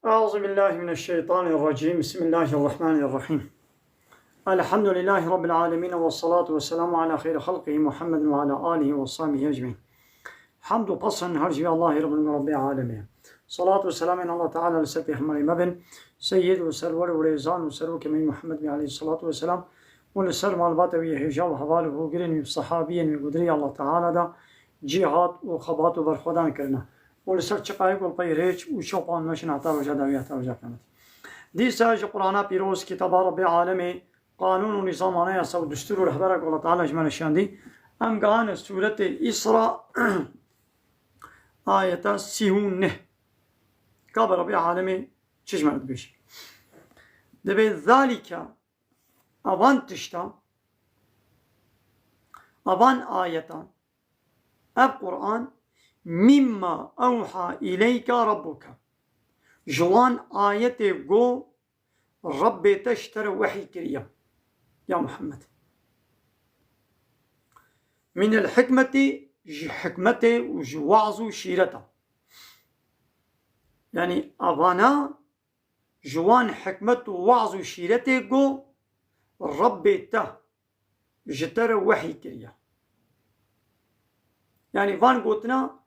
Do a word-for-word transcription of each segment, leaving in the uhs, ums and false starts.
أعوذ بالله من الشيطان الرجيم. بسم الله الرحمن الرحيم. الحمد لله رب العالمين، والصلاة والسلام على خير خلقه محمد وعلى آله وصحبه أجمعين. Hamd û pesn her ji Allahê re bin, Rabbê alemê. Salat û selamên Allah Teala li ser Pêxemberê me bin, Seyyid û Serwer û Rêzan û Serokê me Muhammed bin aleyhissalatu vesselam û li ser malbata wî hêja û heval û hogirên wî û sehabiyên wî gudirî Allah Teala da cîhat û xebat û berxwedan kirine û li ser çiqayê ku li pey rêç û çopan meşin heta roja dawî, heta roja qiyametê. Dîsa ji Qur'ana pîroz, kitaba Rabbê alemê, qanûn û nîzam, anayasa û destûr û rehbera ku Allah Teala ji me re şandî, em gihane sûretê Îsra, ayeta sî û neh. Ka bi Rabbê alemê çi ji me re dibêje? Dibê zalîke, evan tişta, evan ayetan, ev Qur'an, mimma ewha îleyke rabbuke. Ji wan ayetê go Rabbê te ji te re wehî kiriye, ya Muhammed. Minel hikmetî, ji hikmetê û ji waz û şîreta. Yanî avana ji wan hikmet û waz û şîretê go Rabbê te ji te re wehî kiriye. Yanî van gotina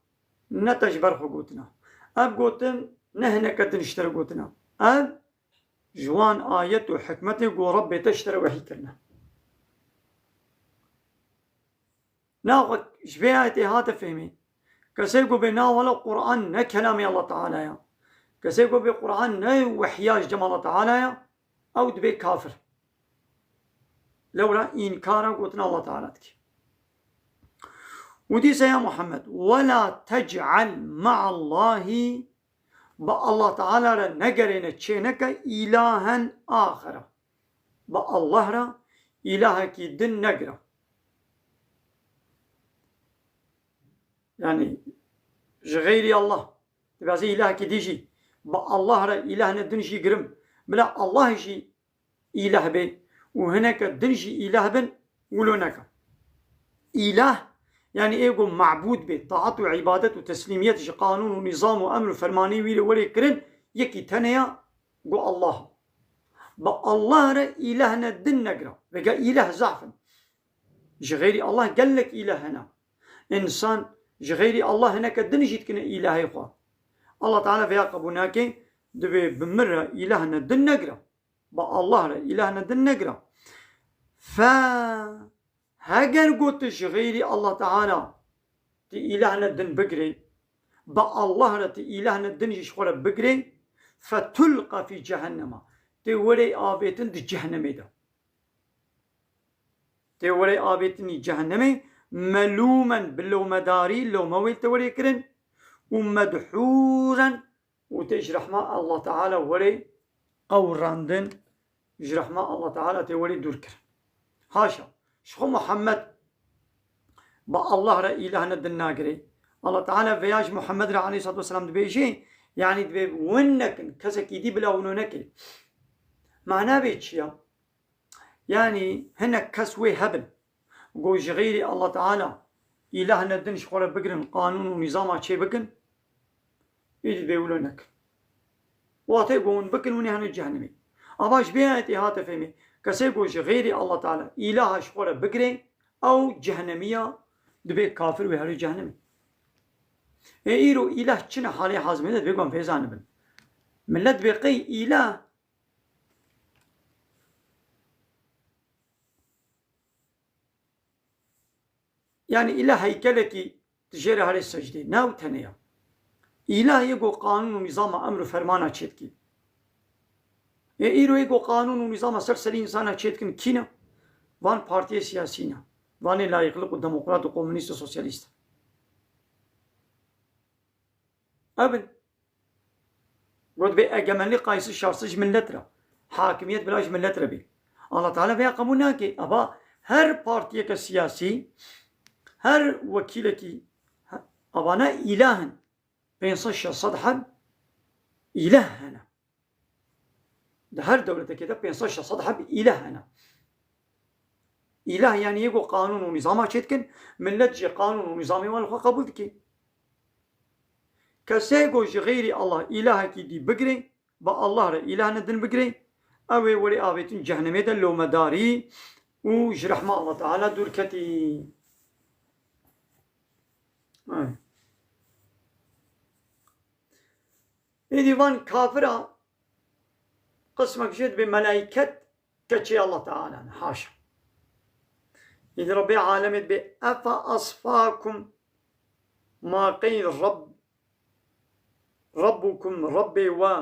ne te ji ber xwe gotina. Ev gotin ne hineke din ji te re gotina. Ev ji wan ayet û hikmetê ku Rebbê te ji te re wehî kirine. Naxwe ji vê ayetê hate fehmî. Kesê ku bê na wele Qur'an ne kelamê Allah Teala ya. Kesê ku bê Qur'an ne wehya ji cem Allah Teala ya, ew dibê kafir. Lewra înkara gotina Allah Teala dike. Û dîsa ya Muhammed, "Wela tec'al ma'allahi", bi Allah Teala re negerêne, çêneke, ilahen axira. Bi Allah re ilahekî din negire. Yanî ji xeyrî Allah, dibêje ilahekî dî jî, bi Allah re ilahne din jî girim. Bila Allah jî îlah bê û hineke din jî îlah bin, wilo neke. Îlah, yanî ê ku mabûd bê, taat û îbadet û teslîmiyet ji qanûn û nîzam û emr û fermanê wî re were kirin, yekî tenê ya, ku Allah. Bi Allah re îlahne din negira. Vêga îlah zaf in. Ji xeyrî Allah gelek îlah hene. Însan ji xeyrî Allah hineke din jî dikine îlahê xwe. Allah Teala vêya qebûl nake, dibê bi min re îlahne din negira. Bi Allah re îlahne din negira. Fe heger got tu ji xeyrî Allah Teala tu îlahne din bigirê, bi Allah re tu îlahne din jî ji xwe re bigirê, fetulqa fî cehennema. Tê werê avêtin di cehennemê de. Tê werê avêtinî cehennemê, melûmen, bi lewmedarî, lewme wê te werê kirin, û medhûren, û tê ji rehma Allah Teala werê qewrandin, ji rehma Allah Teala tê werê dûr kirin. Haşa, ji xwe Muhammed bi Allah re îlahne din nagirê. Allah Teala veya ji Muhammed re aleyhissalatu vesselam dibêje, yanî dibê win nekin, kesekî dî bila wino neke. Mana vê çi ya? Yanî hinek kes wê hebin, ku ji xeyrî Allah Teala îlahne din ji xwe re bigirin, qanûn û nîzama çê bikin, îdî dibê wilo nekin. Watê ku hûn bikin, hûn ê hene cehennemê. Ava ji vê ayetê hate fehmê, kesê ku ji xeyrî Allah Teala îlaha ji xwe re bigirê, ew cehennemî ya, dibê kafir wê herê cehennemê. Ê îro îlah çi ne halê hazmê de dibê ku em vê zanibin. Millet dibê qey îlah Yanî îlah heykelekî tu jê re herê secdê, ne ew tenê ya. Îlah yê ku qanûn û nîzama emr û fermana çê dikî. Ê îro yê ku qanûn û nîzama ser serî însana çê dikin kî ne? Van partiyê siyasî ne. Vanê layîqlik û demokrat û komunîst û sosyalîst. Ev in. Got bê egemenlî qayîsiz şarsiz ji millet re. Hakimiyet bila ji millet re bê. Allah Teala vêya qebûl nake. Eva her partiyeke siyasî, her wekîlekî, he-, evana îlah in. Pênc sed şeş sed heb îlah hene. Di her dewletekê de pênc sed şeş sed heb îlah hene. Îlah yanî yê ku qanûn û nîzama çê dikin, millet jî qanûn û nîzamê wan li xwe qebûl dike. Kesê ku ji xeyrî Allah îlahekî dî bigirê, bi Allah re îlehne din bigirê, ew ê werê avêtin cehnemê de lomedarî û ji rehma Allah Teala dûr ketî. Ay. Êdî van kafira qismek jê dibê melaiket keçê Allah Teala ne, haşa. Êdî Rabbê alemê dibê efe asfakum, ma qey Rabb, Rabbukum, Rabbê we,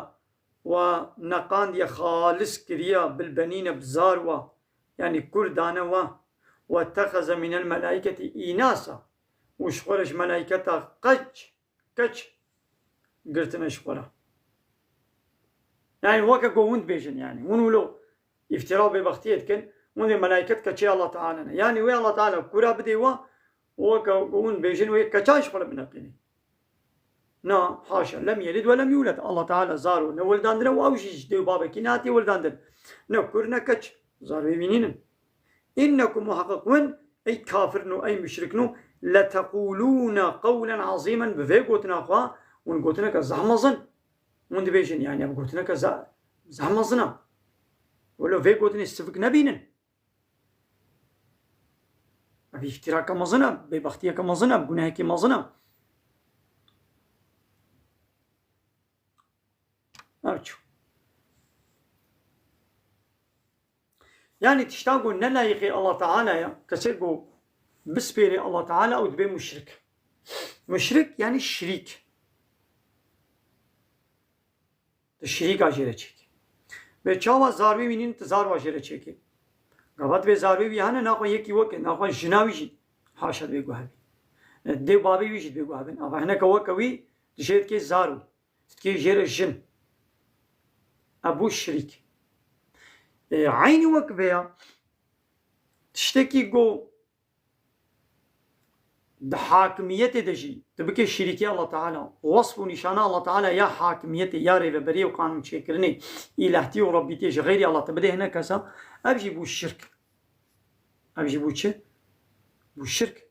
we neqandiye, xalis kiriye, bilbenîne bi zar we, yanî kur dane we, we texeze minel melaiketi înasa, û ji xwe re ji melaiketa qeç, keç girtine ji xwe re. Yanî weke ku hûn dibêjin, yanî hûn wilo îftira û bêbextiyê dikin, hûn dê melaiket keçê Allah Teala ne. Yanî wê Allah Teala kura bidê we, weke ku hûn dibêjin wê keça ji xwe re bineqînê. Na, haşa, lem yelid ve lem yulad. Allah Teala zaro ne wildandine û ew jî ji dê û babekî nehatiye wildandin. Ne kur ne keç. Zar wê vînînin. Înnekum, muheqeq hûn, ey kafirno, ey muşrikno, leteqûlûne qewlen azîmen, bi vê gotina xwe, hûn gotineke zeh mezin. Hûn dibêjin, yanî ev gotineke ze-, zeh mezin e. Welo vê gotinê sivik nebînin. Ev îftîrake mezin e, bêbextiyeke mezin e, gunehekî mezin e. Ev çû. Yanî tişta ku ne layîqê Allah Teala ye, kesê ku bispêrê Allah Teala û dibe muşrik. Muşrik yanî şirîk. Tu şirîka jê re çêkî. Vê çawa zarvê wînîn tu zarva jê re çêkî. Gava divê zarvê wî hene naxwe yekî weke, naxwe jina wî jî haşa divê guh hebî. Dê û babê wî jî divê guh hebin. Ava hineke weke wî tu jê dikê zaro. Tu dikê jê re jin. Ev bû şirîk. E, eynî wek vê ya. Tiştekî ku di hakimiyetê de jî tu bikê şirîkê Allah Teala, wesf û nîşana Allah Teala ya hakimiyetê, ya rêveberiyê û qanûn çêkirinê, îlehtî û rebbîtiyê ji xeyrî Allah tu bidê hinek kesa, ev jî bû şirk. Ev jî bû çi? Bû şirk.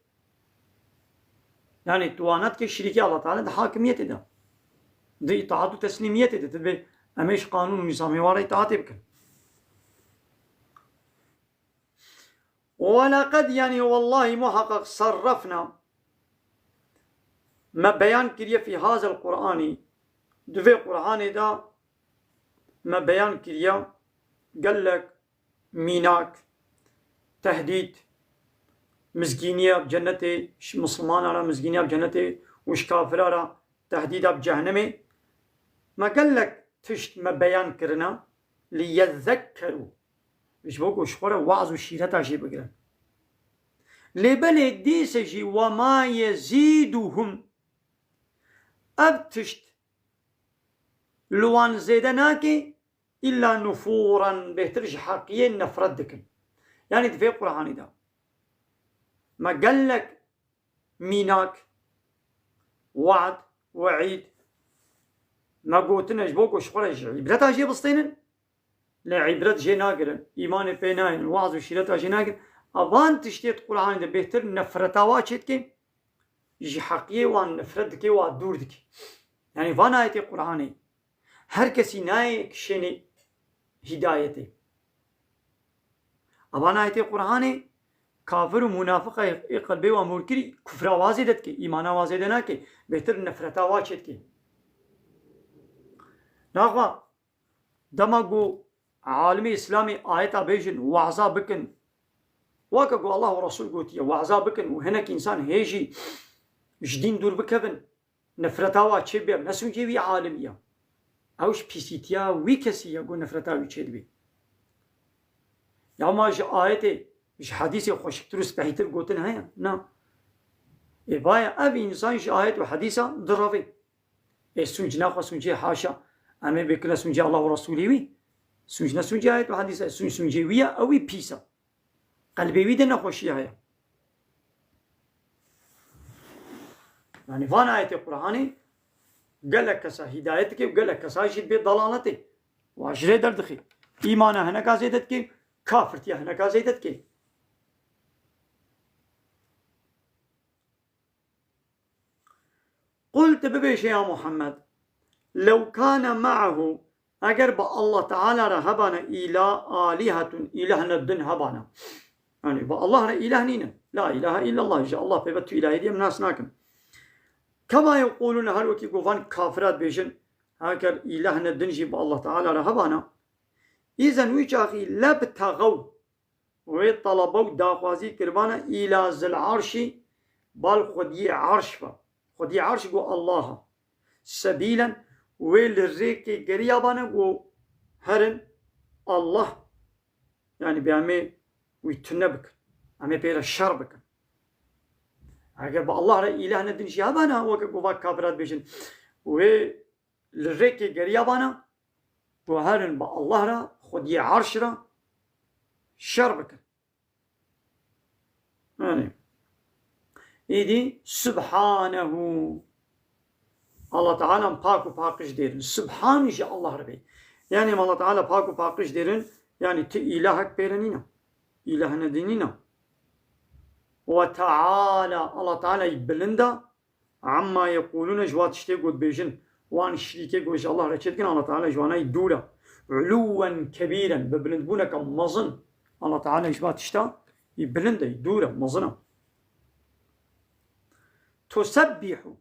Yanî tu wana dikê şirîkê Allah Teala di hakimiyetê de. Di îtaat û teslîmiyetê de. Tu dibê em ê ji qanûn û nîzamê wan re îtaatê bikin. Welaqed, yanî wellahî muheqeq serrefna, me beyan kiriye fî hazel Qur'anî, di vê Qur'anê de me beyan kiriye gelek mînak, tehdîd, mizgîniya bi cennetê, ji misilmana re mizgîniya bi cennetê û ji kafira re tehdîda bi cehennemê. Me gelek tişt me beyan kirine, liyezekkerû, ji bo ku ji xwe re weaz û şîreta jê bigirin. Lê belê dîse jî, we ma yezîduhum, ev tişt li wan zêde nake, îlla nufûran, bêhtir ji heqiyê nefret dikin. Yanî di vê Qur'anî de me gelek mînak, we'd, we'îd me gotine ji bo ku ji xwe re ji îbreta jê bistênin, lê îbret jê nagirin, îmanê pê nayên, we'z û şîreta jê nagirin. A van tiştê di Qur'anê de bêhtir nefreta wa çê dike, ji heqiyê wan nefret dike, wa dûr dike. Yanî van ayetê Qur'anê her kesî nayê kişênê hîdayetê. A van ayetê Qur'anê kafir û munafiqa ê qelbê wan mor kirî, kufra wa zêde dike, îmana wa zêde nake, bêhtir nefreta wa çê dike. Naxwe dema ku alimê Îslamê ayeta bêjin, wahza bikin, weke ku Allah û Resul gotiye, wahza bikin û hinek însan hê jî ji dîn dûr bikevin, nefreta wa çê bê, ne sûncê wî alimî ya. Ew ji pîsîtiya wî kesî ye ku nefreta wî çê dibê. Ya ma ji ayetê, ji hedîsê xweşiktir û spehîtir gotin heye? Na. Ê vaye ev însan ji ayet û hedîsa direvê. Ê sûnc naxwe sûncê haşa. Em ê bêkine sûncê Allah û Resûlê wî. Sûnc ne sûncê ayet û hedîsa, sûnc sûncê wî ye, ew wî pîs e. Qelbê wî de nexweşî heye. Yanî van ayetê Qur'anê gelek kesa hîdayet dike û gelek kesa jî bê dalaletê. Wa ji rê derdixê. Îmana hineka zêde dike, kafirtiya hineka zêde dike. Qul, tu bibêje ya Muhammed, lew kane ma'ahu, Eger bi Allah Teala re hebane îla, alihetun, îlehne din hebane. Yani bi Allah re îleh nîne. La ilahe illallah, ji Allah pê ve tu îlahê dî em nas nakin. Kema yequlûne, her wekî ku van kafira dibêjin, heger îlehne din jî bi Allah Teala re hebane, îzen wî çaxî lebtexew, wê telebe û daxwazî kiribane îla zil arşî, bal xwediyê arş ve. Xwediyê arş go Allah e. Sebîlen, wê li rêkê geriyabane go herin Allah, yani bê em ê wî tune bikin. Em ê pê re şer bikin. Eger bi Allah re îlehne din jî hebane, weke ku va kafira dibêjin, wê li rêkê geriyabane, ku herin bi Allah re, xwediyê arş re şer bikin. Yani, îdî subhanehu. Allah Teala pak û paqij dêrin. Subhan ji Allah re bê. Yani em Allah Teala pak û paqij dêrin. Yani ti îlahek pê re nîne. Îlahne din nîne. Ve Teala, Allah Teala yî bilind e. Amma yequlûne, ji wa tiştê ku dibêjin, wan şirîkê ku ji Allah re çêdikin, Allah Teala ji wana yî dûr e. Uluwen kebîren, bi bilindbûneke mezin. Allah Teala ji wa tişta yî bilind e, yî dûr e, mezin e. Tusebbîhu.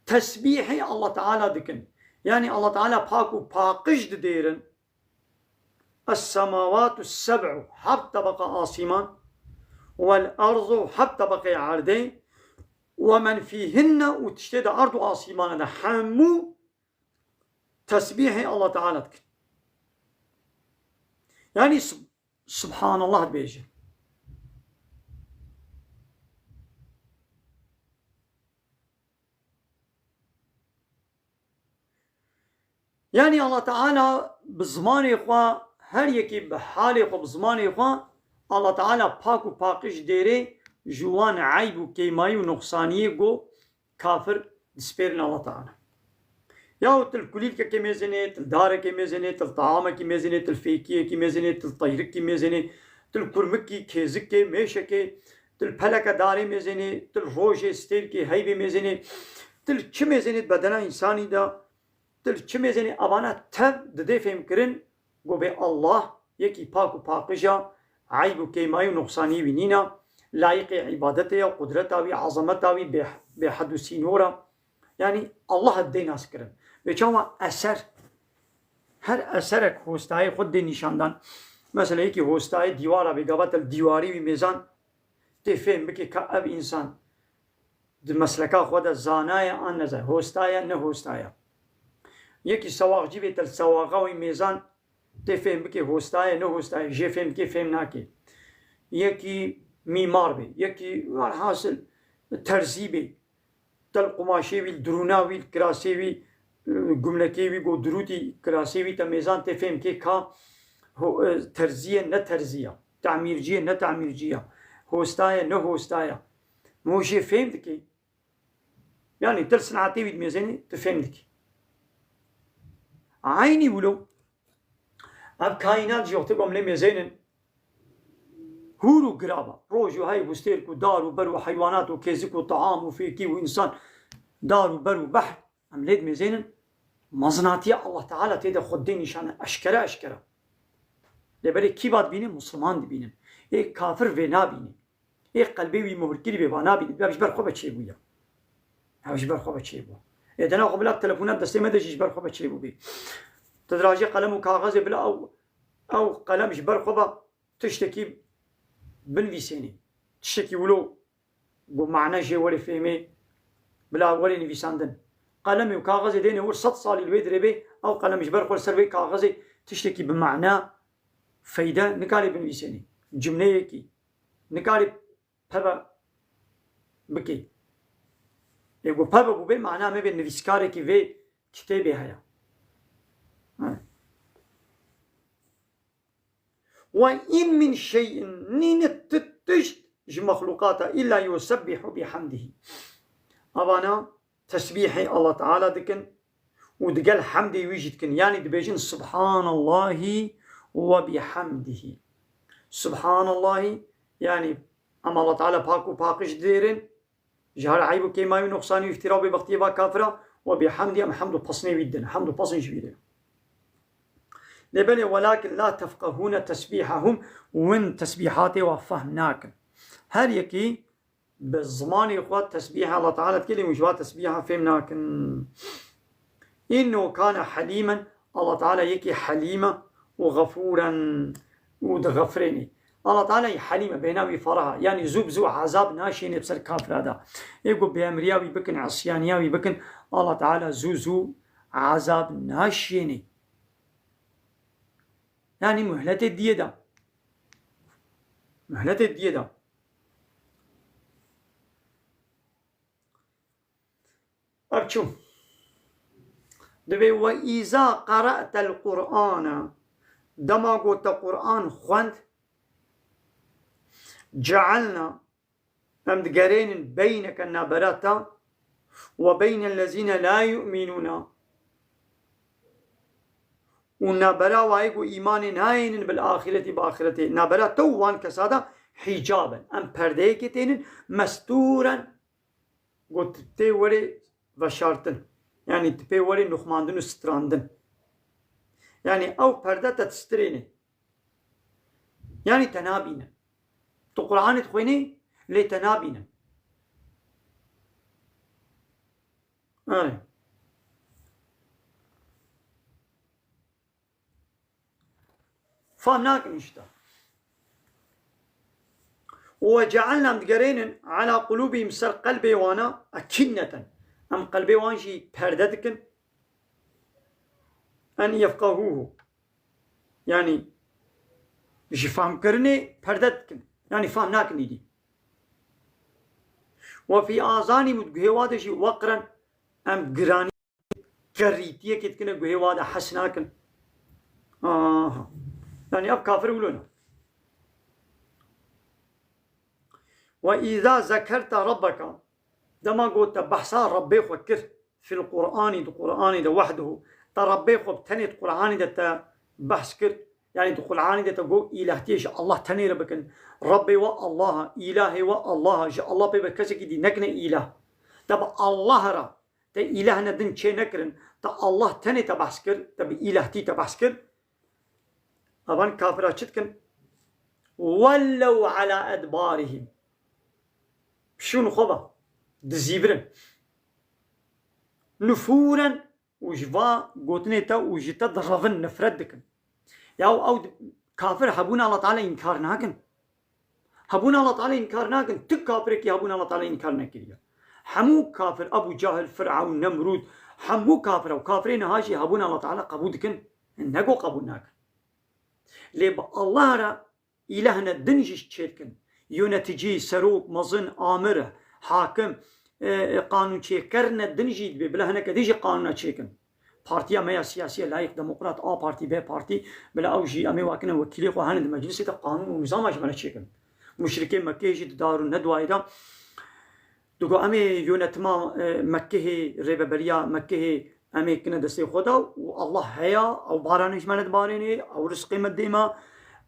Tesbîhê Allah Teala dikin. Yani Allah Teala pak û paqij didêrin. Es-semawatu seb'u, heft tebeqa asîman, wel arzu, heft tebeqê erdê, we men fîhinne, û tiştê di erd û asîmana de hemû tesbîhê Allah Teala dikin. Yani sub-, Subhanallah dibêje. Yani Allah Teala bi zimanê xwe, her yekî bi halê xwe, bi zimanê xwe, Allah Teala pak û paqij dêrê ji wan eyb û kêmayî û nuqsaniyê ku kafir dispêrin Allah Teala. Yahu til kulîlkekê mêzênê, til darekê mêzênê, til taamekî mêzênê, til fêkiyekî mêzênê, til teyrikî mêzênê, til kurmikî, kêzikê, mêşekê, til peleke darê mêzênê, til rojê, stêrkê, heybê mêzênê, til çi mêzênê di bedena însanî de, til çi mêzênê, evana tev didê fêmkirin, ku bê Allah yekî pak û paqij e, eyb û kêmayî û nuqsanî wî nîne, layîqê îbadetê ye, qudreta wî, ezemeta wî bê, bêhed û sînor e. Yani Allah didê naskirin. Bê çawa eser, her eserek hostayê xwe dê nîşandan. Mesela yekî hostayê dîwara bê, gava te li dîwarî wî mêzan, tê fêm bikê ka ev însan di mesleka xwe de zana ye an nezana, hosta ye, ne hosta ye. Yekî sewaxcî bê, te li sewaxa wî mêzan, tê fêm bikê hosta ye, ne hosta ye, jê fêm dikê, fêm nakê. Yekî mîmar bê, yekî, welhasil, terzî bê, te li qumaşê wî, li dirûna wî, li kirasê wî, e, gumlekê wî, go dirûtî kirasê wî te mêzan, tê fêm kê ka ho-, e, terzî ye, ne terzî ye, temîrcî ye, ne temîrcî ye, hosta ye, ne hosta ye. Mo jê fêm dikê. Yani til sinetê wî dimêzênê, tu fêm dikî. Eynî wilo, ev kaînat jî wextê ku em lê mêzênin, hûr û girab e. Roj û heyv û stêrk û dar û ber û heywanat û kêzik û taam û fêkî û însan, dar û ber û behr, em lê dimêzênin. Mezinatiya Allah Teala tê de xwe dê nîşane eşkere eşkere. Lê belê kî va dibîne? Musliman dibînin. Ê kafir vê nabîne. Ê qelbê wî muhirkirî bê, va nabîne. Ev ji ber xwe ve çêbûye. Ev ji ber xwe ve çêbû. Ê dena xwe bila telefona destê me de jî ji ber xwe ve çêbû bê. Tu dirajê qelem û kaxezê bila ew, ew qelem ji ber xwe ve tiştekî binivîsênê. Tiştekî wilo ku mane jê were fêmê, bila were nivîsandin. Qelemê û kaxezê dêne wir sed salî li wê dirê bê, ew qelem ji ber xwe li ser wê kaxezê tiştekî bi mane, feyde nikarê binivîsênê. Cumleyekî nikarê peve bikê. Ê ku peve bûbê, mana me bê nivîskarekî vê kitêbê heye. He. Ve in min şey'in, nîne ti tişt ji mexlûqata îlla yusebbihu bihamdihi. Avana tesbîhê Allah Teala dikin û digel hemdê wî jî dikin. Yanî dibêjin Subhanallahi ve bihamdihi. Subhanallahi, yanî em Allah Teala pak û paqij dêrin, ji her eyb û kêmayî û nuqsanî û îftira û bêbextiyê va kafira Ve bihemdî, em hemd û pesnê wî didin. Hemd û pesn ji wî re. Lê belê, welakin la tefqehûne tesbîhehum, win tesbîhatê wa fehm nakin. Her yekî bi zimanê xwe tesbîha Allah Teala dike, lê hûn ji wa tesbîha fêm nakin. Înnehu kane helîmen, Allah Teala yekî helîm e û xefûren û dixefirênê. Allah Teala yî helîm e, bêhna wî ferah e. Yanî zû bi zû ezab naşênê bi ser kafira de. Ê ku bêemriya wî bikin, isyaniya wî bikin, Allah Teala zû zû ezab naşênê. Yanî muhletê diyê da. Muhletê diyê da. Ev çû. Divê, "Ve îza qere'tel Qur'ane", dema ku te Qur'an xwend, "ce'elna", em digerênin, "beyneke", nabera te, "ve beynellezîne la yu'minûne", û nabera wayê ku îmanê nayênin, "bil axireti", bi axiretê, nabera te û wan kesa de hîcaben. Em perdeyekê tênin, "mestûren", ku tê werê veşartin. Yanî tê werê nuxmandin û strandin. Yanî ew perde te distirêne. Yanî te nabîne. Tu Qur'anê dixwênî, lê te nabîne. Erê. Fam nakin îşte. "Ve ce'elna", em digerênin, "ala qulûbihim", ser qelbê wana, "ekinneten", em qelbê wan jî perde dikin, "en yefqehûhu", yanî ji famkirinê perde dikin, yanî fam nakin îdî. "Ve fî azanî", û di guhê wa de jî, "weqren", em giranî kerîtiyekê dikine guhê wa de hes nakin. Aha. Yanî ev kafir wilo ne. "Ve îza zekerte rabbeke", dema ku te behsa Rabbê xwe kir, "fil Qur'anî", di Qur'anê de, "wehdehu", te Rabbê xwe bi tenê di Qur'anê de te behs kir, yanî di Qur'anê de te got îlahtiyê ji Allah tenê re bikin, Rabbê we Allah e, îlahê we Allah e, ji Allah pê ve kesekî dî nekine îlah. Te bi Allah re te îlahine din çê nekirin, te Allah tenê te behs kir, te bi îlahtî te behs kir. Evan kafira çi dikin? "Wellew ala edbarihim." Şûn xwe ve, dizîvirin. "Nufûren", û ji va gotinê te û ji te direvin, nifret dikin. Ya ew di-, kafir hebûna Allah Teala înkar nakin. Hebûna Allah Teala înkar nakin. Tu kafirekî hebûna Allah Teala înkar nekiriye. Hemû kafir, Ebu Cahil, Firavun, Nemrûd, hemû kafir û kafirê niha jî hebûna Allah Teala qebûl dikin. Nego qebûl nakin. Lê bi Allah re îlahine din jî çêdikin. Yöneticî, serok, mezin, amir, hakim, e, e, qanûnçêkerine din jî dibê bila hineke din jî qanûna çêkin. Partiya me ya siyasî ye, layîq, demokrat, A Partî, B Partî, bila ew jî em ê wakine wekîlê xwe, hene di meclisê de qanûn û nîzama ji me re çêkin. Muşrikê Mekkeyê jî di Darun Nedwayê de digo em ê yönetima, e, Mekkehê, rêveberiya Mekkehê em ê kine destê xwe de û Allah heye, ew baranê ji me re dibarênê, ew rizqê me dê me,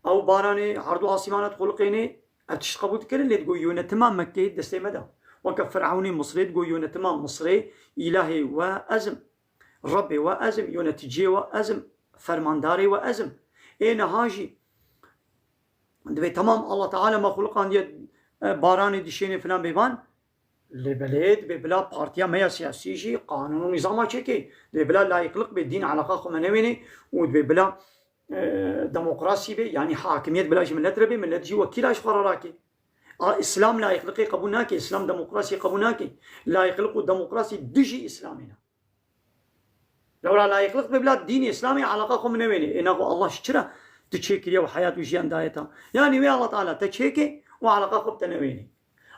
ew baranê herd û asîmana dixuliqênê, ev tişt qebûl dikirin, lê digo yönetima Mekkeyê destê me de. Weke Firewnê Misrê digo yönetima Misrê, îlahê we ez im, Rebbê we ez im, yöneticiyê we ez im, fermandarê we ez im. Ê niha jî divê temam Allah Teala me xuliqandiye, e, baranê dişênê filan bêvan, Lê belê dibê bila partiya me ya siyasî jî qanûn û nîzama çêkê. Dibê bila layîqlik bê, dîn eleqa xwe me newênê û dibê bila, e, demokrasî bê, yanî hakimiyet bila ji milet re bê, milet jî wekîla ji xwe re rakê. A, Îslam layîqlikê qebûl nake, Îslam demokrasiyê qebûl nake. Layîqlik û demokrasî dijî Îslamê ne. Lewra layîqlik be bila dînê Îslamê eleqa xwe min newênê. Ê naxwe Allah ji çi re tu çêkiriye û heyat û jiyan daye te? Yanî wê Allah Teala te çêke û eleqa xwe bi te newênê.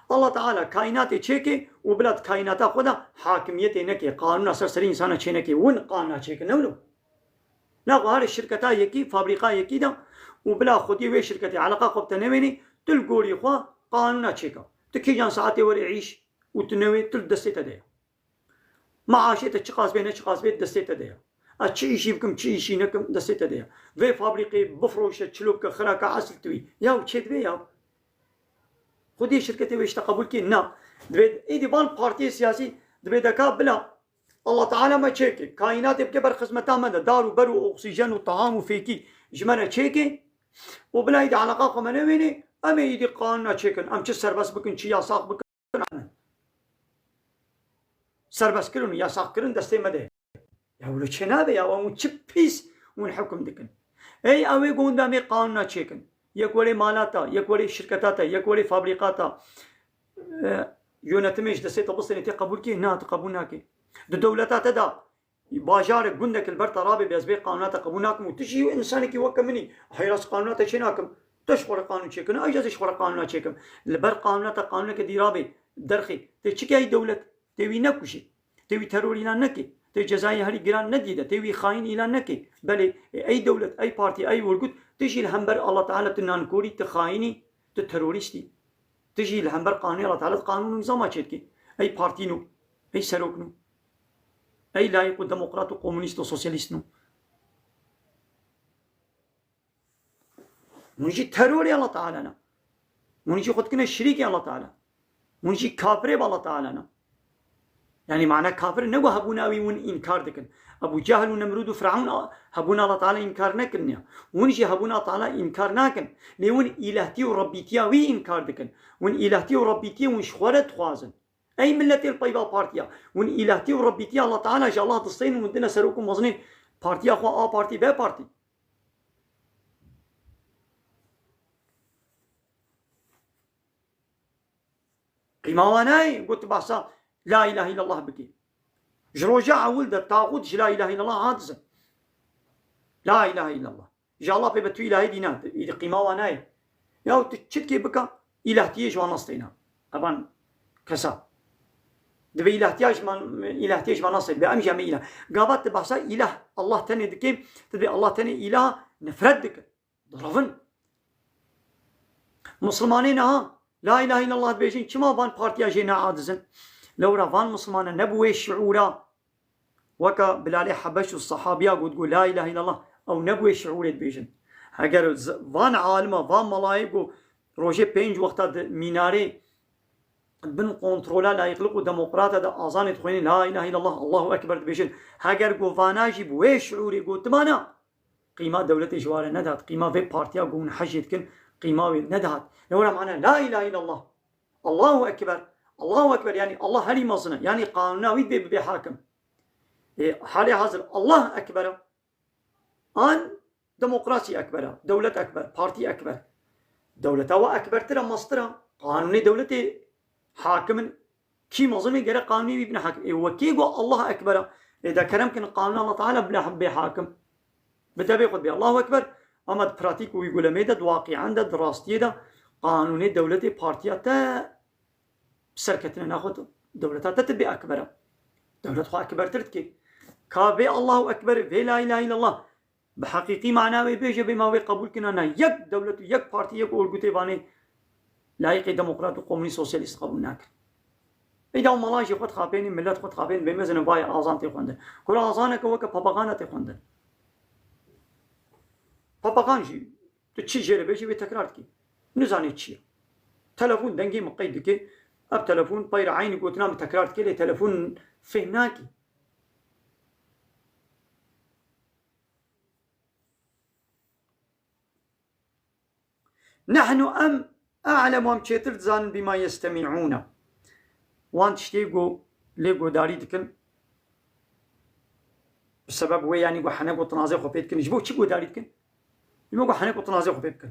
Allah Teala kaînatê çêke û bila di kaînata xwe de hakimiyetê neke, qanûna ser serê însana çêneke. Win qanûna çêke, ne wilo? Naxwe here şirketa yekî, fabrîka yekî de û bila xwediyê wê şirketê eleqa xwe bi te newênê, tu li gorî xwe qanûna çêke. Tu kîjan saetê were îş û tu newê, tu li destê te de ye. Maaşê te çiqas bê, ne çiqas bê, destê te de ye. Ez çi îşî bikim, çi îşî nekim, destê te de ye. Vê fabrîkê bifroşe, çilo bike, xira ke, esil tu wî. Ya çê divê ya. Xwedî şirketê wê ji te qebûl kê? Na. Divê êdî van partiyê siyasî divê deka bila Allah Teala me çêke, kaînatê bike ber xizmeta me de, dar û ber û oksîjen û teham û fêkî ji me re çêke û bila îdî eleqa xwe me newênê, em ê îdî qanûna çêkin, em çi serbest bikin, çi yasax bikin, em serbestkirin û yasaxkirin destê me de ye. Ya wilo çênabe ya, wan çi pîs hûn hukm dikin. Ey ew ê ku hûn de em ê qanûna çêkin. Yek werê mala te, yek werê şirketa te, yek werê fabrîka te. E, yönetimê ji destê te bistêne tê qebûl kê? Na, tu qebûl nakê. Di dewleta te de bajarek, gundek li ber te rabê, bê ez bê qanûna te qebûl nakim û tu jî insanekî weke min î. Heyra ez qanûna te çê nakim. Tu ji xwe re qanûn çêkin, ez jî ez ji xwe re qanûna çêkim. Li ber qanûna te qanûneke dî rabê, derxê. Tê çi ke ey dewlet? Tê wî nekujê. Tê wî teror îlan neke. Tê cezayê herî giran nedî de. Tê wî xayîn îlan neke. Belê, ey dewlet, ey partî, ey wergut, tu jî li hember Allah Teala tu nankorî, tu xayînî, tu terorîstî. Tu jî li hember qanûnê Allah Teala, qanûn û nîzama çêdikî. Ey partîno, ey serokno, ey layîq û demokrat û komûnîst û sosyalîstno. Hûn jî terorê Allah Teala ne. Hûn jî xwe dikine şirîkê Allah Teala. Hûn jî kafirê bi Allah Teala ne. Yani mana kafir ne ku hebûna wî hûn înkar dikin. Ebu Cehil û Nemrûd û Firavûn a-, hebûna Allah Teala înkar nekirin ya. Hûn jî hebûna Teala înkar nakin. Lê hûn îlehtî û rebbîtiya wî înkar dikin. Hûn îlehtî û rebbîtiyê hûn ji xwe re dixwazin. Ey milletê li peyva partiya. Hûn îlehtî û rebbîtiya Allah Teala ji Allah distênin û dine serok û mezinên partiya xwe, A Partî, B Partî. Qîma wan nayê, got tu behsa la ilahe illallah bikî. Ji roja ewil de taxût ji la ilahe illallah hadizin. La ilahe illallah. Ji Allah pê be tu ilahê dî ne, îdî qîma wan nayê. Ya tu çitkê bika, îlahtiyê ji wan nasteyna. Evan kesa. Divê îlahtiya ji man, îlahtiyê ji man nasteyna. Be em jî em ê îlah. Gava tu behsa îlah, Allah tenê dikê, tu divê Allah tenê îlah nefret dike. Diravin. Musulmanê niha la ilahe illallah dibêjin, çima van partiya jê neadizin? Lewra van musulmane ne bi wê şiûra, weka Bilalê Hebeş û sehabiya got, got la ilahe illallah, ew ne bi wê şiûrê dibêjin. Heger z-, van alima, van malayê got rojê pênc wexta di mînarê bin kontrola layîqlik û demokrata de azanê dixwênin, la ilahe illallah, Allahu Ekber dibêjin. Heger got vana jî bi wê şiûrê gotibana, qîma dewletê ji wa re nedihat. Qîma vê partiya ku hûn hejê dikin, qîma wê nedihat. Lewra mana la ilahe illallah. Allahu Ekber. Allahu Ekber. Yani Allah herî mezin e. Yani qanûna wî divê bibe hakim. E, halê hazir Allah Ekber e. An demokrasî Ekber e. Dewlet Ekber. Partî Ekber. Dewleta we ekbertir e, mestir e. Qanûnê dewletê hakim in. Kî mezin e, gerek qanûnê wî bine hakim. Ê wekî ku Allah Ekber e. Ê de kerem kin qanûna Allah Teala bile bê hakim. Bi devê xwe bê Allahu Ekber. Ama di pratîk û uyguleme de, di waqian de, di rastiyê de qanûnê dewletê partiya te serketine naxwe dewleta te tibê ekber e. Dewlet xwe ekbertir dike. Ka vê Allahu Ekber, vê la ilahe illallah. Bi heqîqî mana wê bêje, bê ma wê qebûl kina, na yek dewlet û yek partî, yek orgûtê vanê layîqê demokrat û komûnîst sosyalîst qebûl nakin. Êda û malan jî xwe dixapênî, millet xwe dixapênî, bê mezin e vayê azan tê xwendin. Kura azaneke weke papaqana tê xwendin. Papaqan jî tu çi jê re bêjî wê tekrar dikî. Nizanê çi ye. Telefon dengê min qeyd dike. Ev telefon peyra eynî gotina min tekrar dike, lê telefon fêhm nakî. Nehnu em a'lemu, em çêtir dizanin bima yestemi'ûne. Wan tiştê ku lê guhdarî dikin. Bi sebeb wê, yanî ku henek û tinazê xwe pê dikin. Ji bo çi guhdarî dikin? Ji bo ku henek û tinazê xwe pê bikin.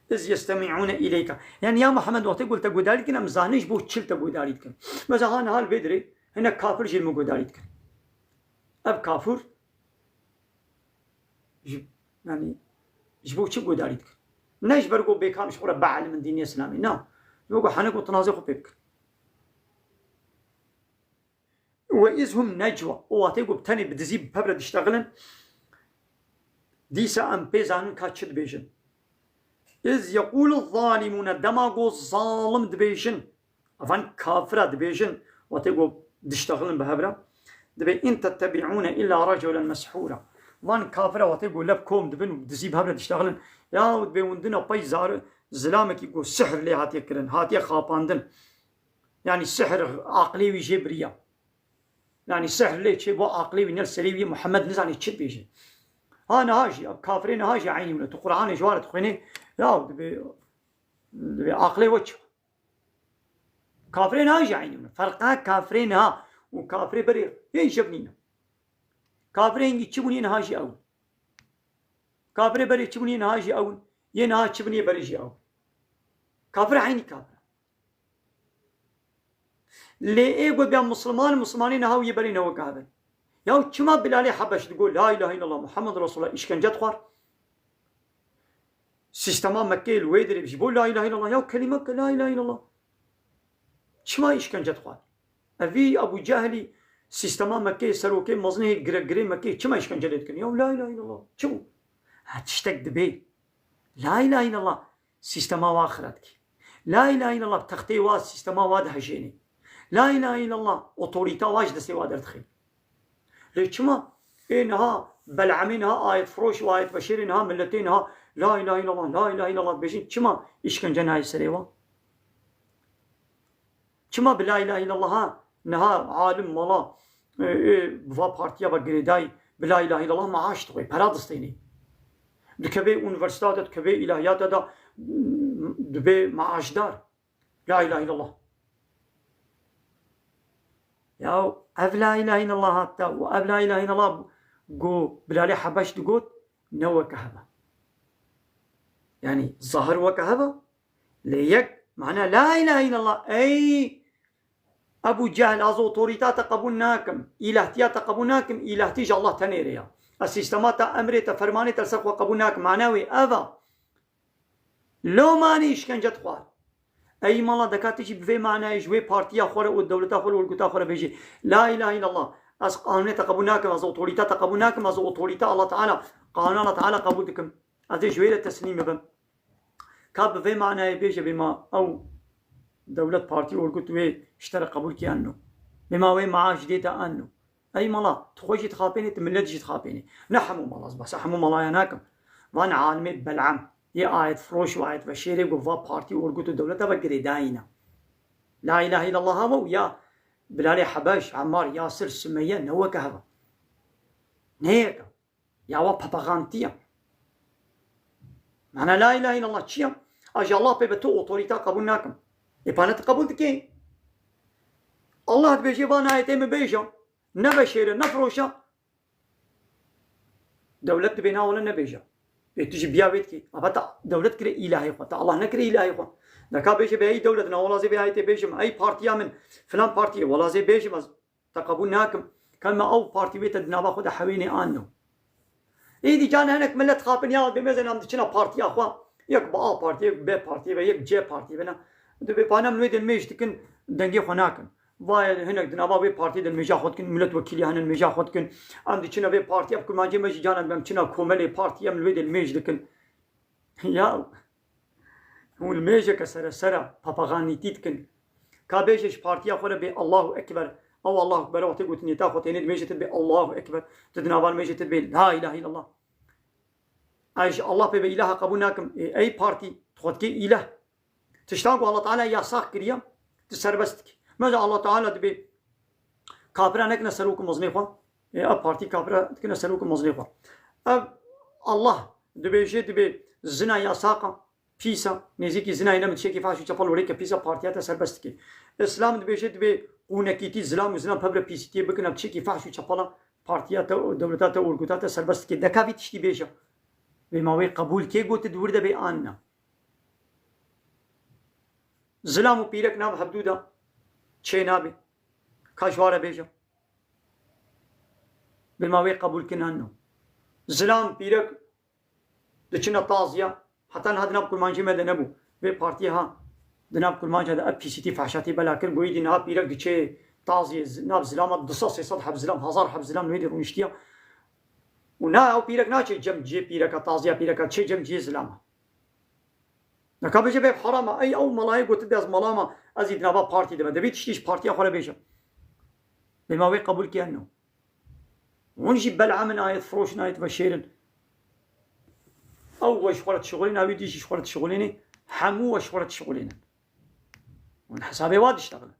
Iz yestemi'ûne ileyke. Yani ya Muhammed, wextê ku li te guhdarî dikin, em zanin ji bo çi li te guhdarî dikin. Mesela ha niha li vê dirê hinek kafir jî li min guhdarî dikin. Ev kafir Ji, yani, ji bo çi guhdarî dikin? Ne ji ber ku bêkan ji xwe re beelim in dînê Îslamê. Na. Ji bo ku henek û tinazê xwe pê bikin. Ve iz hum necwa. O wextê ku bi tenê bi dizî bi pevre diştexilin, dîsa em pê zanin ka çi dibêjin. Iz yeqûlu zalimûne. Dema ku zalim dibêjin. Evan kafira dibêjin, wextê ku diştexilin bi hev re, dibê, "In tettebi'ûne illa raculen meshûra." Van kafira wextê ku lev kom dibin û dizî bi hev re diştexilin, ya dibê hûn dina pey zar-, zilamekî ku sihr lê hatiye kirin, hatiye xapandin. Yanî sihr aqilê wî jê biriya. Yanî sihr lê çê bo aqilê wî ne li serê wî Muhammed nizanî çi dibêje. Ha niha jî, ev kafirê niha jî eynî wine. Tu Qur'anê ji wa re dixwînê, ya dibê, dibê aqilê we çi? Kafirê niha jî eynî wine. Ferqa kafirê niha û kafirê berê hê jev nîne. Kafirê hingî çi bûn yê niha jî ew in. Kafirê berê çi bûn yê niha jî ew in. Yê niha çi bûn yê berê jî ew in. Kafir eynî kafir. Lê ê got ya Musliman, Muslimanê niha û yê berê ne wek ev in. Ya çima Bilalê Hebeş digot, "La ilahe illallah Muhammed Resulullah", îşkence dixwar? Sîstema Mekkeyê li wê derê ji bo "La ilahe illallah", ya kelîme ke "La ilahe illallah". Çima îşkence dixwar? Evî Ebû Cehilî sîstema Mekkeyê, serokê mezinê giregirê Mekkeyê çima îşkence lê dikin? Ya "La ilahe illallah". Çi bû? Ha tiştek dibê. "La ilahe illallah". Sîstema wa xira dikî. "La ilahe illallah", textê wa, sîstema wa dihejênî. "La ilahe illallah", otorîta wa ji destê wa derdixî. Lê çima ê niha Belamê niha ayetfiroş û ayetveşêrê niha milletê niha "La ilahe illallah, la ilahe illallah" dibêjin, çima îşkence nayê serê wa? Çima bi "La ilahe illallah" ha niha alim mala, e, e, bi va partiya ve girêdayî bi "La ilahe illallah" maaş dixwê, pera distênê. Dikeve unîversîta de, dikeve îlahiyata de, dibê maaşdar. "La ilahe illallah". Ya ev "La ilahe illallah" hatta û ev "La ilahe illallah" ku Bilalê Hebeş digot, ne weke heva. Yanî zahir weke heva, lê yek mana "La ilahe illallah", ey Ebû Cehil, ez otorîta te qebûl nakim, îlahtiya te qebûl nakim, îlahtî ji Allah tenê re ya. Ez sîstema te, emrê te, fermanê te li ser xwe qebûl nakim. Mana wê ev e. Lomanî îşkence dixwar. Ey mala deka tu jî bi vê manayê ji wê partiya xwe re û dewleta xwe re û örgüta xwe re bêjî, "La ilahe illallah, ez qanûnê te qebûl nakim, ez otorîta te qebûl nakim, ez otorîta Allah Teala, qanûna Allah Teala qebûl dikim. Ez ê ji wê re teslîm bibim." Ka bi vê manayê bêje, bêma ew dewlet, partî, örgüt wê ji te re qebûl kî anno. Bêma wê maaş dê te anno. Ey mala, tu xwe jî dixapênê, tu millet jî dixapênê. Ne hemû mala, ez behsa hemû malaya nakim. Van alimê Belam, yê ayetfiroş û ayetveşêrê ku va partî, örgüt û dewleta ve girêdayî ne. "La ilahe illallah" hava û ya Bilalê Hebeş, Emmar, Yasir, Sumeyye ne weke heva. Ne yeke. Ya wa papaxantiya. Mana "La ilahe illallah" çi ya? A ji Allah pê be tu otorîta qebûl nakim. Ê pane tu qebûl dikê? Allah dibêje, van ayetê min bêje, ne veşêre, ne firoşe. Dewlet dibê na wele nebêje. Ê tu jî biya wê dikê. Ava te dewlet kire îlahê xwe, te Allah nekire îlahê xwe. Deka bêje be ey dewlet, na wela zê vê ayetê bêjim, ey partiya min, filan partiyê, wela zê bêjim ez. Te qebûl nakim. Ka me ew partî wê te di nava xwe de hewênê anno. Êdî can hinek millet xapin ya bê mezin em diçine partiya xwe. Yek bi A partiyê, yek bi B partiyê ve, yek C partiyê ve ne. Dibê panem wê dilmêj dikin, dengê xwe nakin. Vay hinek di nava wê partiyê dilmêja xwe dikin, millet wekîlî hene dilmêja xwe dikin. Em diçine vê partiya bi kurmancê me jî canan em çina komelê partiyê em li wê dilmêj dikin. Ya, hûn mêjeke seresera papaxanîtî dikin. Ka bêje ji partiya xwe re bê Allahu Ekber. Ew Allahu Ekber wextê gotinê ta xwe tênê dimêje tu bê Allahu Ekber. Tu di navan mêje tu bê La ilahe illallah. Ez ji Allah pê be îlaha qebûl nakim. Ê, ey partî, tu xwe dikê îlah. Tiştan ku Allah Teala yasax kiriye, tu serbest dikî. Mesela Allah Teala dibê kafira nekine serok û mezinê xwe. Ê, ev partî kafira dikine serok û mezinê xwe. Ev Allah dibêje, dibê zina yasaqa, pîsa, nêzîkî zinayê ne min tiştekî fahş û çepal werê ke pîsa partiya te serbest dike. Îslam dibêje dibê qûnekîtî, zilam û zilam pevre pîsîtiyê bikin, ev tiştekî fahş û çepala partiya te, dewleta te, örgüta te serbest dike. Deka vî tiştî bêje. Bê ma wê qebûl kê got di wir de bê an ne? Zilam û pîrek nav hevdû de çê nabe. Ka ji wa re bêje. Bê ma wê qebûl kinan no. Zilam, pîrek diçine taziya. Heta niha di nav kurmancê me de nebû. Vê partiyê ha di nav kurmanca de ev pîsîtî fehşatî bela kir. Goyî dî niha pîrek diçê taziyê z-, nav zilama du sed sê sed heb zilam, hezar heb zilam wê dî rûniştiya. Û na ew pîrek naçê cem cihê pîreka, taziya pîreka, çê cem cihê zilama. Neka bêje bê herama, ey ew malayê gotin de ez mala me, ez ê di nava partî de me. Dibê tiştî ji partiya xwe re bêje. Bê ma wê qebûl kiyan no. Hûn jî Belamên ayet firoşin, ayet veşêrin. Ew we ji xwe re dişixulîne, ew dî jî ji xwe re dişixulîne, hemû we ji xwe re dişixulînin. Hûn hesabê wa diştexilin.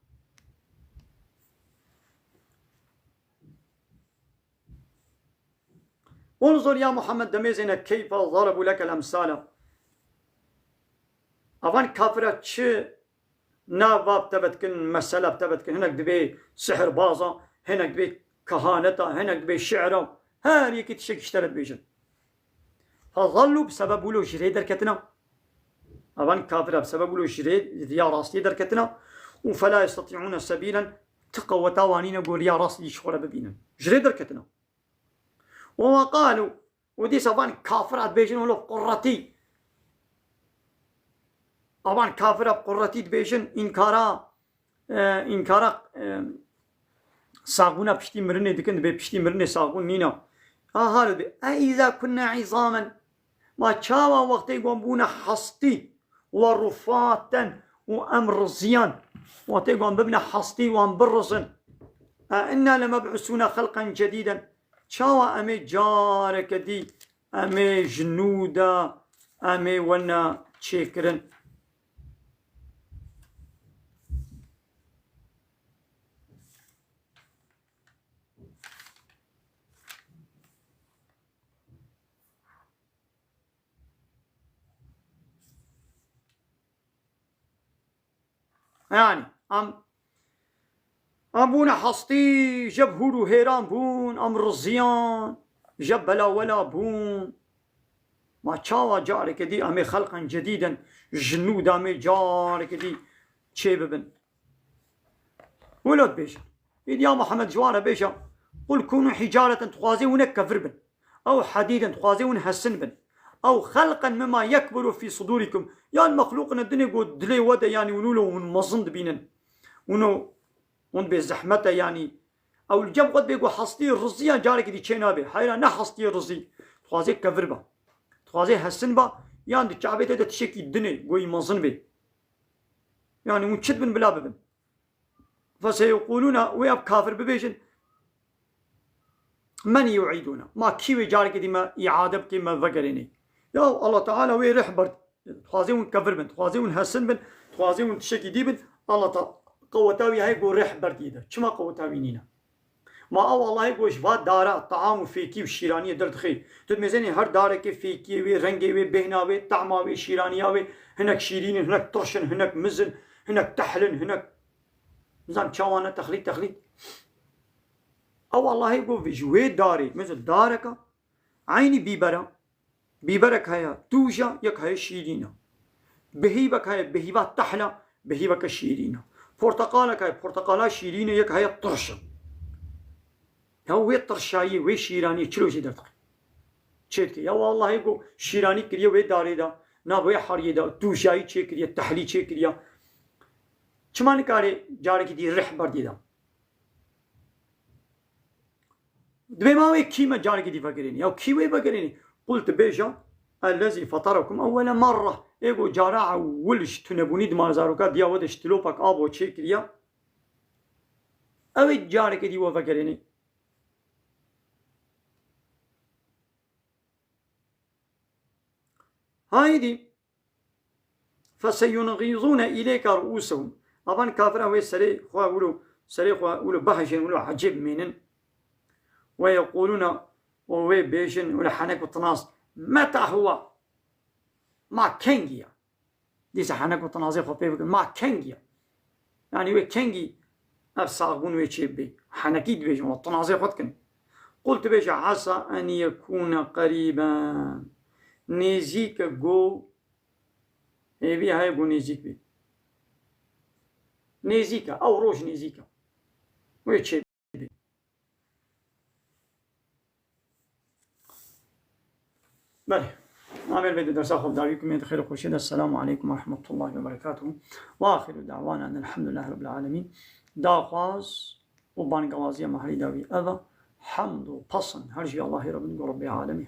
انظر يا محمد, demêzêne, كيف ضربوا لك الأمثال. Avan kafira çi nav va bi te ve dikin, mesela bi te ve dikin. Hinek dibê sihirbaza, hinek dibê kehaneta, hinek dibê şi'ra. Her yekî tiştekî ji te re dibêjin. فضلوا, bi sebeb wilo ji rê derketina. Avan kafira bi sebeb wilo ji rê, riya rastiyê derketina. Û فلا يستطيعون سبيلا, ti qeweta wan nîne ku riya rastî ji xwe re bibînin. Ji rê derketina. وقالوا, û dîsa van kafira dibêjin, wilo quretî. Avan kafira bi quretî dibêjin, înkara, e, înkara, e, saxbûna piştî mirinê dikin, dibê piştî mirinê saxbûn nîna. Ha, halo dibê, أإذا كنا عظاما. Ma çawa wextê ku em bûne hestî, ورفاتا, û em riziyan, wextê ku em bibine hestî û em birizin. أإنا لمبعوثون خلقا جديدا. Çawa em ê careke dî, em ê ji nû de, em ê wene çêkirin? Yani, em, em bûne hestî, ji bi hûr û hêran bûn, em riziyan, ji belawela bûn. Ma çawa careke dî em ê خلقا جديدا, ji nû de em ê careke dî çê bibin? Wilo dibêjin. Îdî ya Muhammed ji wan re bêje, قل كونوا حجارة, dixwazê hûn ê kevir bin. أو حديدا, dixwazê hûn hesin bin. أو خلقا مما يكبر في صدوركم. Yan mexlûqine dinê ku dilê we de, yanî hûn wilo hûn mezin dibînin. Hûn o, hûn dibê zehmet e, yanî. Ew li cem xwe dibê ku hestî riziya carekî dî çê nabe. Heyra ne hestiyê rizî. Dixwazê kevir be. Dixwazê hesin be. Yan di çavê te de tiştekî dinê, goyî mezin bê. Yanî hûn çi dibin bila bibin. فسيقولون, wê ev kafir bibêjin, من يعيدنا. Ma kî wê carekê dî me îade bikê, me vegerênê? Ya Allah Teala wê rih ber, dixwazê hûn kevir bin, dixwazê hûn hesin bin, dixwazê hûn tiştekî dî bin, Allah Teala qeweta wî heye ku rih berdiyê de. Çima qeweta wî nîne? Ma ew Allahê ku ji va dara, taam û fêkî û şîraniyê derdixê. Tu dimêzenî her darekê fêkiyê wê, rengê wê, bêhna wê, tahma wê, şîraniya wê, hinek şîrîn in, hinek tirş in, hinek miz in, hinek tehl in, hinek, nizam çawa ne, texlît, texlît. Ew Allahê ku ji wê darê, mesela dareka, eynî bîbera, bîberek heye tûj e, yek heye şîrîn e. Bihîvek heye, bihîva tehl e, bihîveke şîrîn e. Porteqalek heye, porteqala şîrîn e, yek heye tirş e. Ya wê tirşayî, wê şîraniyê çilo jê derdixî? Çêdikî. Ya Allahê ku şîranî kiriye wê darê de, nav wê heriyê de, tûjayî çêkiriye, tehlî çêkiriye. Çima nikare carekî dî rih berdê de? Dibê ma wê kî me carekî dî vegerênî. Ya kî wê vegerênî? Qul, tu bêje, الذي فطركم أول مرة. Ê ku cara ewil ji tunebûnî di ma zaroka diya we de ji tilopek avo çêkiriye. Ew ê carekê dî we vegerênî. Haydi. فسينغضون إليك رؤوسهم. Avan kafira wê serê xwe wilo, serê xwe wilo behejên, wilo ecêb mênin. ويقولون, û wê bêjin, wilo henek û tinaz, متى هو? Ma kengî ya? Dîsa henek û tinazê xwe pê bikin. Ma kengî ya? Yanî wê kengî ev saxbûn wê çê bibê? Henekî dibêjin, we tinazê xwe dikin. قل, tu bêje, عسى أن يكون قريبا. Nêzîk e ku, hêvî heye ku nêzîk bê. Nêzîk e, ew roj nêzîk e. Wê çê bê. Belê. Amêr vê di dersa xwe bi dawî kumê di xêr û xweşiyê de. Selamu aleykum ve rahmetullahi ve berekatuhu. Ve axiru da'wana enelhamdülillahi rabbil alemin. Daxwaz û bangewaziya me herî dawî ev e. Hemd û pesn her jî Allahê re bin ku Rebbê alemî.